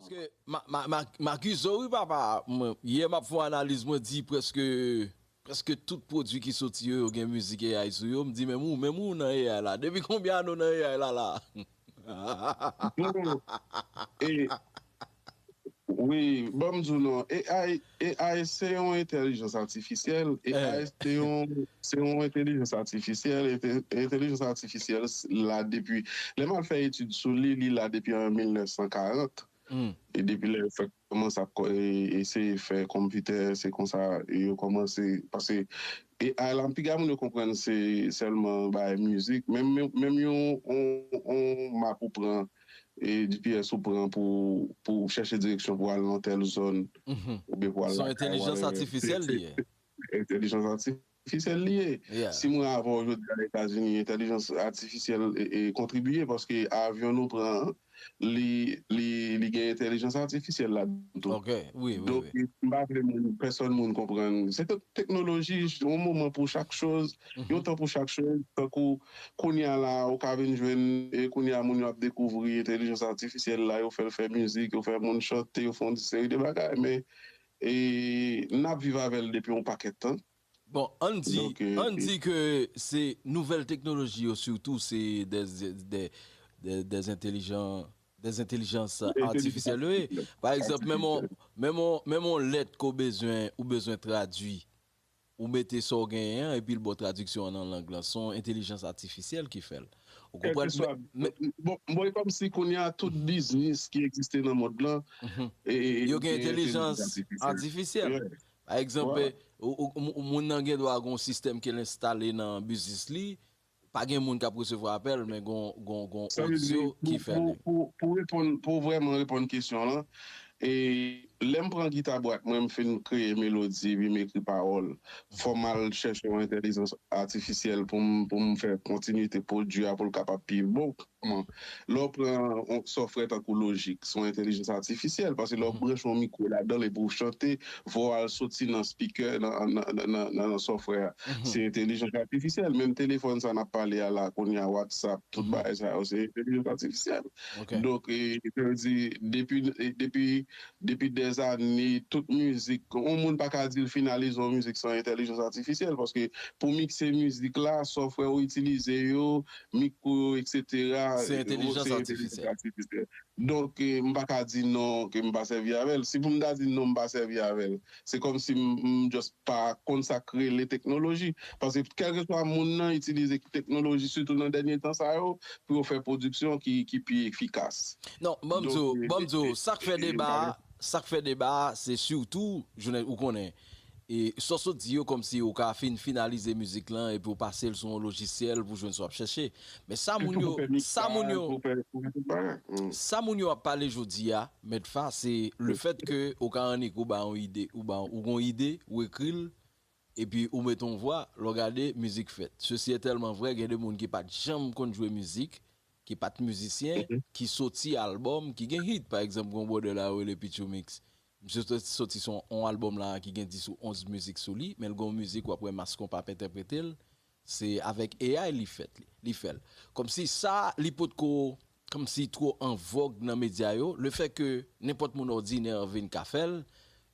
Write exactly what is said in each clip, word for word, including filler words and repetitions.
Ke ma, ma, ma, m akize w wi papa. Mwen, yè m ap fè yon analiz, mwen di prèske, prèske tout pwodui ki soti yo, yo gen mizik A I sou yo. M di, menm ou, menm ou nan A I la. Depi konbyen ane w nan A I la, la? Bon, e, wi, ban m di w non. A I, A I se yon entèlijans atifisyèl. A I se yon, se yon entèlijans atifisyèl. Ente- Entèlijans atifisyèl s- la depi. Lè m al fè etid sou li, li la depi an mil nèf san karant. E depi lè yo fèk kòmanse ap kò- e- eseye fè konpitè, se konsa yo kòmanse. Paske e, a la, piga moun yo konprann se sèlman bay mizik. Menm, menm, menm yon, yon, yon map ou pran, e, G P S ou pran pou, pou chèche direksyon pou al nan tèl zòn, oubyen pou al Se yon lakay, entèlijans whatever. atifisyèl li ye. Entèlijans atifisyèl li ye. Yeah. Si mwen avè w jodi a Etazini, entèlijans atifisyèl e, e kontribiye paske avyon nou pran an, li, li, li gen entèlijans atifisyèl ladan tou. Ok, wi, wi, Donk, wi. M pa vle moun, pèsòn moun konprann. Se te- teknoloji, yon moman pou chak choz, yon tan pou chak choz. Tankou kounye a la, ou ka vin jwenn, e kounye a moun yo ap dekouvri entèlijans atifisyèl la, yo fè l fè mizik, yo fè moun chante, yo fè yon seri de bagay. Men, e, n ap viv avè l depi yon pakèt tan. Bon, ann di, Donk, e, ann di ke se nouvèl teknoloji yo sitou, se des, des, des, des entèlijan, des entèlijans atifisyèl yo ye. Pa egzanp, menm yon, menm yon, menm yon lèt ke w bezwen, ou bezwen tradui, ou mete sa w genyen an, epi l ba w tradiksyon an nan lang lan. Se yon entèlijans atifisyèl ki fè l. Ou konprann? Kèlkeswa, bon, bon, e kòmsi kounye a tout biznis ki egziste nan mond lan, e, e, Yo gen gen entèlijans entèlijans atifisyèl. atifisyèl. Yeah. Pa egzanp, Voilà. e, ou, ou, ou, moun nan gen dwa gen yon sistèm ke l enstale nan biznis li, pa gen moun k ap resevwa apèl, men gon, gon, gon Sa vle di, odyo ki pou, fè pou, li. Pou, pou, reponn, pou vrèman reponn kesyon lan, e lè m pran gita bwat mwen, m fin kreye melodi, epi m ekri pawòl, fò m al chèche yon entèlijans atifisyèl pou m, pou m fè kontinite pwodui a, pou l kapab pi bon. Kòman? Lè w pran yon software tankou Logic, se yon entèlijans atifisyèl, paske lè w branche yon mikwo ladan l epi w chante, vwa w al soti nan speaker, nan, nan, nan, nan, nan software a. Se entèlijans atifisyèl. Menm telefòn sa n ap pale a la, kounye a, WhatsApp, tout bagay sa yo, se entèlijans atifisyèl. Ok. Donk, e, sa vle di, depi, e, depi, depi dèzane, tout mizik, yon moun pa ka di l finalize yon mizik san entèlijans atifisyèl, paske pou mikse mizik la, software ou itilize yo, mikwo yo, etsetera, Se entèlijans se atifisyèl. Atifisyèl. Donk, e, m pa ka di non ke m pa sèvi avè l. Si pou m ta di non, m pa sèvi avè l, se kòmsi m, m just pa konn sa k rele teknoloji. Paske kèlkeswa moun nan itilize teknoloji, sitou nan dènye tan sa yo, pou yo fè pwodiksyon ki, ki pi efikas. Non, ban m di w, ban m di w, sa k fè deba a, sa k fè deba a, se sitou, jounen, ou konnen, e sa w sot di yo kòmsi ou ka fin finalize mizik lan epi w pase l sou yon lojisyèl pou jwenn sa w ap chèche. Men sa moun yo, sa moun yo, sa moun yo ap pale jodi a, Mèt Fa, se le fèt ke ou ka annik ou ba yon ide, ou ba, ou gon ide, ou ekri l, epi ou mete yon vwa, lè w gade, mizik fèt. Ceci est tellement vrai, gen de moun ki pa t janm konn jwe mizik, ki pa t mizisyen, ki soti albòm, ki gen hit. Pa egzanp, gon brother la yo rele Pitchou Mix. Misye sot- soti sou yon albòm la ki gen dis ou onz mizik sou li, men l gon mizik w ap wè Mass Konpa ap entèprete l, se avèk A I li fèt li, li fè l. Kòmsi sa, li potko, kòmsi two an vòg nan medya yo, le fè ke nenpòt moun òdinè vin ka fè l,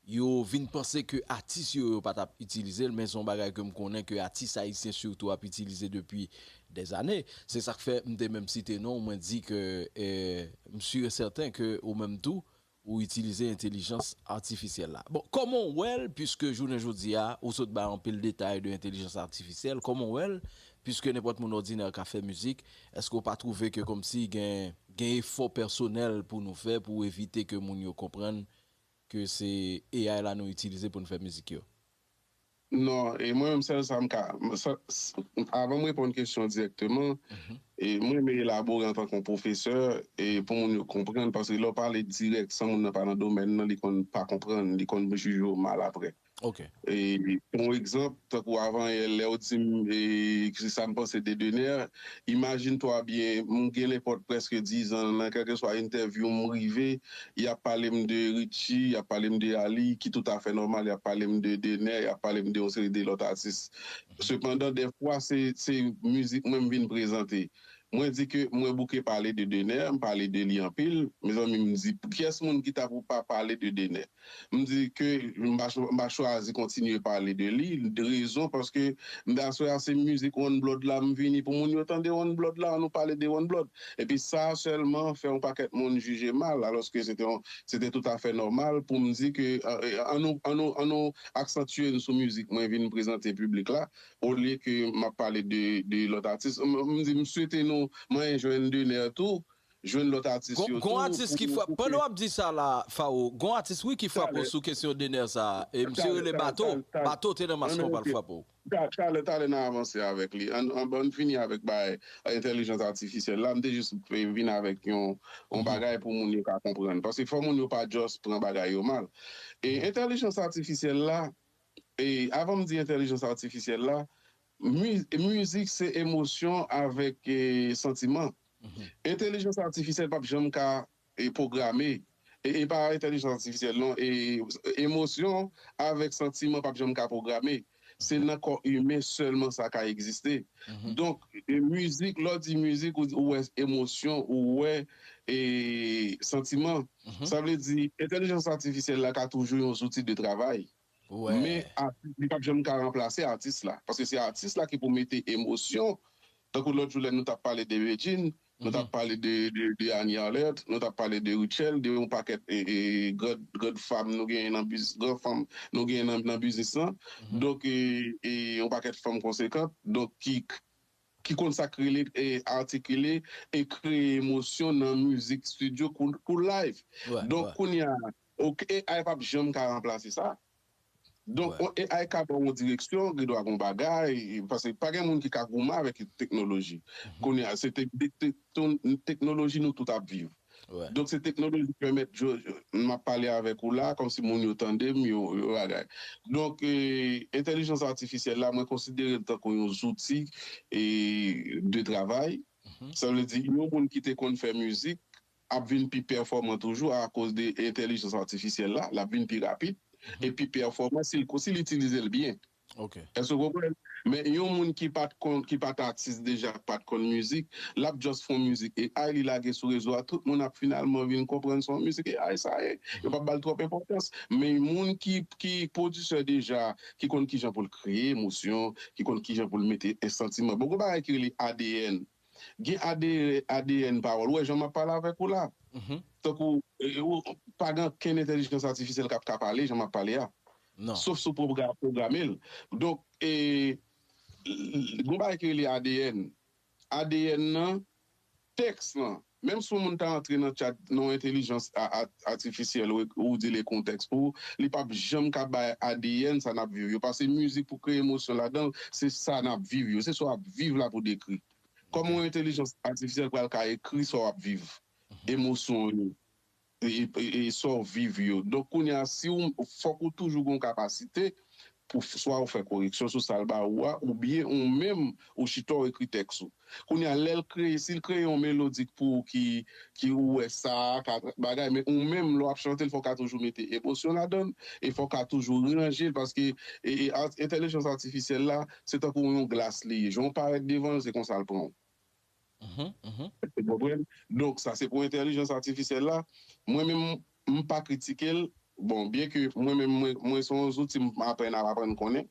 yo vin panse ke atis yo, yo pa t ap itilize l, men se yon bagay ke m konnen ke atis ayisyen sitou ap itilize depi dèzane. Se sa k fè m te menm site non w, mwen di ke, eh, m si e sèten ke ou menm tou, ou itilize entèlijans atifisyèl la. Bon, kòman w wè l, piske jounen jodi a, ou sot bay anpil detay de entèlijans atifisyèl, kòman w wè l, piske nenpòt moun òdinè ka fè mizik, èske w pa twouve ke kòmsi gen, gen efò pèsonèl pou nou fè pou evite ke moun yo konprann ke se A I la nou itilize pou n fè mizik yo? Non, e mwen menm sèl sa m ka, sa- s- avan m reponn kesyon dirèkteman, e mwen renmen elabore antanke yon pwofesè, e pou moun yo konprann, paske lè w pale dirèk san moun nan pa nan domèn nan, li konn pa konprann, li konn jije w mal apre. Ok. E pou yon egzanp, tankou avan yè, lè w di m, e, ki sa m panse de Dener, imajine twa byen, m gen nenpòt prèske diz an, nan kèlkeswa entèvyou m rive, y ap pale m de Richie, y ap pale m de Ali, ki toutafè nòmal, y ap pale m de Dener, y ap pale m de yon seri de lòt atis. Sepandan, dèfwa, se, se mizik mwen m vin prezante. Mwen di ke mwen bouke pale de Dener, m pale de li anpil. Mezanmi, m di, kiyès moun ki ta pou pa pale de Dener? M di ke m pa, m pa chwazi kontinye pale de li. Rezon, paske m di aswè a se mizik One Blood la, m vini pou moun yo tande One Blood la, annou pale de One Blood. Epi sa sèlman fè yon pakèt moun jije mal, alòske se te yon, se te toutafè nòmal pou m di ke, eh, eh, annou, annou, annou aksantye n sou mizik mwen vin prezante piblik la, olye ke m ap pale de, de lòt atis. M, m di, m swete nou, mwen jwenn Dener tou, jwenn lòt atis yo tou. Gon atis ki frape, pandan w ap di sa la, Faro, gon atis wi ki frape w sou kesyon Dener sa a. E misye rele Bato. Bato te nan mas konpa l frape w. Talè, talè n a avanse avèk li. Ann, ann, ann fini avèk bay entèlijans atifisyèl la. M te jis vin avèk yon, yon bagay pou moun yo ka konprann. Paske fò moun yo pa just pran bagay yo mal. E entèlijans atifisyèl la, e avan m di entèlijans atifisyèl la, mi- mizik se emosyon avèk, e, santiman. Entèlijans atifisyèl p ap janm ka, e, pwograme. E, e pa entèlijans atifisyèl non, e emosyon avèk santiman p ap janm ka pwograme. Se nan kò imen sèlman sa ka egziste. Donk, e mizik, lè w di mizik, ou, ou wè emosyon, ou wè, e, santiman. Sa vle di, entèlijans atifisyèl la ka toujou yon zouti de travay. Men atis, li p ap janm ka ranplase atis la. Paske se atis la ki pou mete emosyon. Tankou lòt jou lè nou t ap pale de Regine, nou t ap pale de, de, de Annie Arlert, nou t ap pale de Rutshelle, de yon pakèt, e, e, grand, grand fanm nou genyen nan biz-, gran fanm nou genyen nan, nan biznis lan. Donk, e, e, yon pakèt fanm konsekan, donk ki, ki konn sa k rele, e, atikile e kreye emosyon nan mizik studio kou, kou live. Donk, kounye a, ok, A I p ap janm ka ranplase sa. Donk, A I ka ba w yon direksyon, gen dwa gen yon bagay, paske pa gen moun ki ka goumen avèk teknoloji. Kounye a, se tek-, tek-, tek-, teknoloji nou tout ap viv. Donk, se teknoloji ki pèmèt, m ap pale avèk ou la, kòmsi moun yo tande m, yo, yo bagay. Donk, e, entèlijans atifisyèl la, mwen konsidere l tankou yon zouti, e, de travay. Sa vle di, yon moun ki te konn fè mizik, ap vin pi pèfòman toujou akoz de entèlijans atifisyèl la, l ap vin pi rapid e pi pèfòman si l, si l itilize l byen. Èske w konprann? Men yon moun ki pa t konn, ki pa t atis deja, ki pa t konn mizik, l ap just fè yon mizik A I, li lage sou rezo a, tout moun ap finalman vin konprann se yon mizik A I sa ye. Yo p ap ba l twòp enpòtans. Men moun ki, ki pwodisè deja, ki konn kijan pou l kreye emosyon, ki konn kijan pou l mete santiman. Bon, gen bagay ki rele A D N. Gen A D N, A D N pawòl. Ou wè jan m ap pale avèk ou la? Tankou, e, ou, pa gen okenn entèlijans atifisyèl k ap ka pale jan m ap pale a. Sof si w pwogra-, pwograme l. Donk, e, l-, l-, gon bagay ki rele A D N. A D N nan, tèks lan, menm si yon moun ta antre nan tchat, nan yon entèlijans a, a, atifisyèl, ou, ou di l ekri yon tèks pou ou, li p ap janm ka bay A D N sa n ap viv yo. Paske mizik pou kreye emosyon ladan l, se sa n ap viv yo. Se sa w ap viv la pou dekri. Kòman yon entèlijans atifisyèl pral ka ekri sa w ap viv, emosyon w yo, e, e, e sa w viv yo? Donk, kounye a, si w, fòk ou toujou gen yon kapasite pou f-, swa ou fè koreksyon sou sa l ba ou a, oubyen ou menm, ou chita w ekri tèks ou. Kounye a, lè l kreye, si l kreye yon melodi k pou ou ki, ki ou wè sa a ka bagay, men ou menm, lè w ap chante l, fòk w ka toujou mete emosyon ladan l, e fòk w ka toujou ranje l, paske, e, e, art-, entèlijans atifisyèl la, se tankou yon glas li ye. Jan w parèt devan l, se konsa l pran w. Ou konprann? Donk, sa se pou entèlijans atifisyèl la. Mwen menm, m pa kritike l. Bon, byen ke mwen menm, mwen, mwen se yon zouti m apèn ap aprann konnen.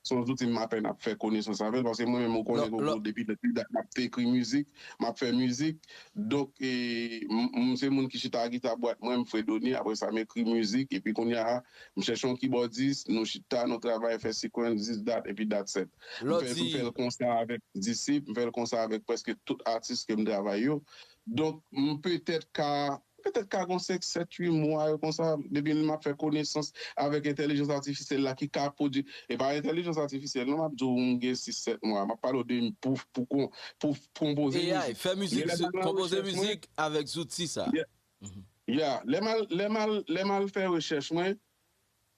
Se yon zouti m apèn ap fè konesans avè l, paske mwen menm, ou konnen, Gogo, depi, depi dat m ap ekri mizik, m ap fè mizik. Donk, e, m, m se moun ki chita gita bwat mwen, m fredone, apre sa, m ekri mizik, epi kounye a, m chèche yon kibòdis, nou chita, nou travay, fè sequence, this, that, epi that's it. M fè, m fè l konsa avèk Disip, m fè l konsa avèk prèske tout atis ke m travay yo. Donk, m petèt ka, petèt ka gon senk, sèt, uit mwa yo konsa, depi m ap fè konesans avèk entèlijans atifisyèl la ki ka pwodui. E pa entèlijans atifisyèl, non, m ap di w, m gen sis, sèt mwa. M ap pale w de pou, pou kon-, pou konpoze mizik. A I, fè mizik, konpoze mizik avèk zouti sa. Yeah. Ya, lè m al, lè m al, lè m al fè rechèch mwen,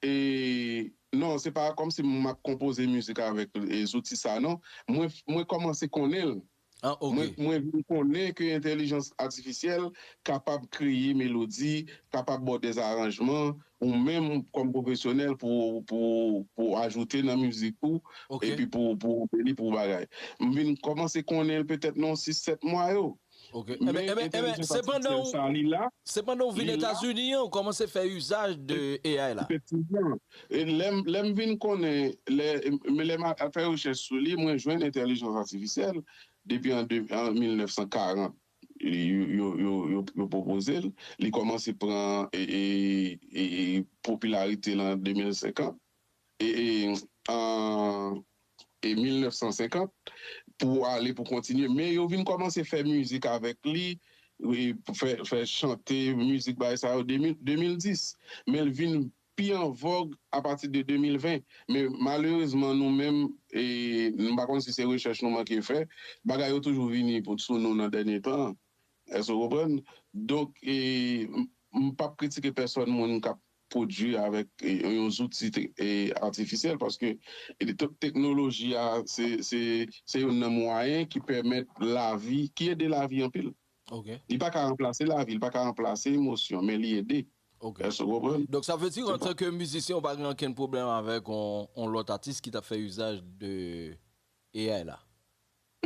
e, non, se pa kòmsi m ap konpoze mizik avèk, e, zouti sa, non. Mwen, mwen kòmanse konnen l. Ah, ok. Mwen, mwen vin konnen ke entèlijans atifisyèl kapab kreye melodi, kapab ba w dè aranjman, ou menm kòm pwofesyonèl pou, pou, pou ajoute nan mizik ou, Ok. epi pou, pou anbeli pou bagay. M vin kòmanse konnen l petèt nan sis sèt mwa yo. Ok. Men Enben, enben, enben, entèlijans se pandan atifisyèl ou, sa li la, se pandan ou vin li la. Etazini an, ou kòmanse fè izaj de A I la. Efektivman. E lè m, lè m vin konnen, lè, men lè m ap fè rechèch sou li, mwen jwenn entèlijans atifisyèl depi an, de, an mil nèf san karant. Yo, yo, yo, yo, yo pwopoze l. Li kòmanse pran e, e, e, e popilarite l an de mil senkant. E, e, an, e mil nèf san senkant pou ale pou kontinye. Men yo vin kòmanse fè mizik avèk li, e, fè, fè chante, mizik bagay sa yo de mil, de mil dis. Men l vin pi an vòg apati de de mil ven. Men malerezman, nou menm, e, m pa konn si se rechèch nou manke fè, bagay yo toujou vini pou sou nou nan dènye tan. Èske w konprann? Donk, e, m, m p ap kritike pèsòn moun k ap pwodui avèk, e, yon zouti te, e, atifisyèl, paske, e, te, teknoloji a, se, se, se youn nan mwayen ki pèmèt lavi, ki ede lavi anpil. Ok. Li pa ka ranplase lavi, li pa ka ranplase emosyon, men li ede. Ok. Èske w konprann? Donk, sa vle di, antanke mizisyen, ou pa gen okenn pwoblèm avèk on, on lòt atis ki t ap fè izaj de A I la?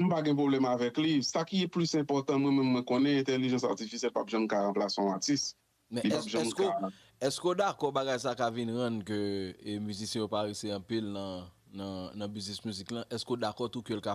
M pa gen pwoblèm avèk li. Sa ki plis enpòtan, mwen menm, mwen konnen entèlijans atifisyèl p ap janm ka ranplase yon atis. Men Li p ap èske, janm èske, w- ka. Èske w dakò bagay sa ka vin rann ke e, mizisyen yo parese anpil nan, nan, nan biznis mizik lan? Èske w dakò tou ke l ka